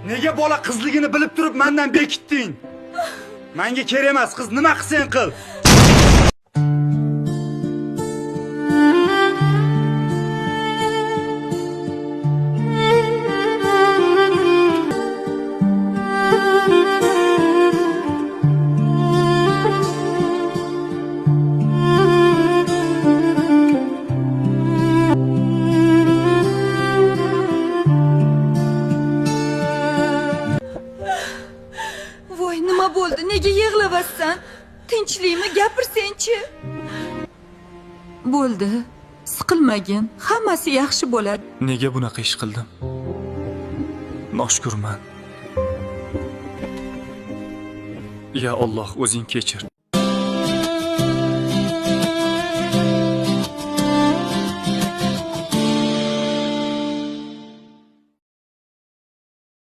Nega bola qizligini bilib turib mendan bekitding? Menga kerak emas, qiz nima qilsang qil. Voy, nima bo'ldi? Nega yig'layapsan? Tinchlikmi? Gapirsangchi. Bo'ldi. Siqilmagin. Hammasi yaxshi bo'ladi. Nega bunaqa ish qildim? Noshukurman. Ya Alloh, o'zing kechir.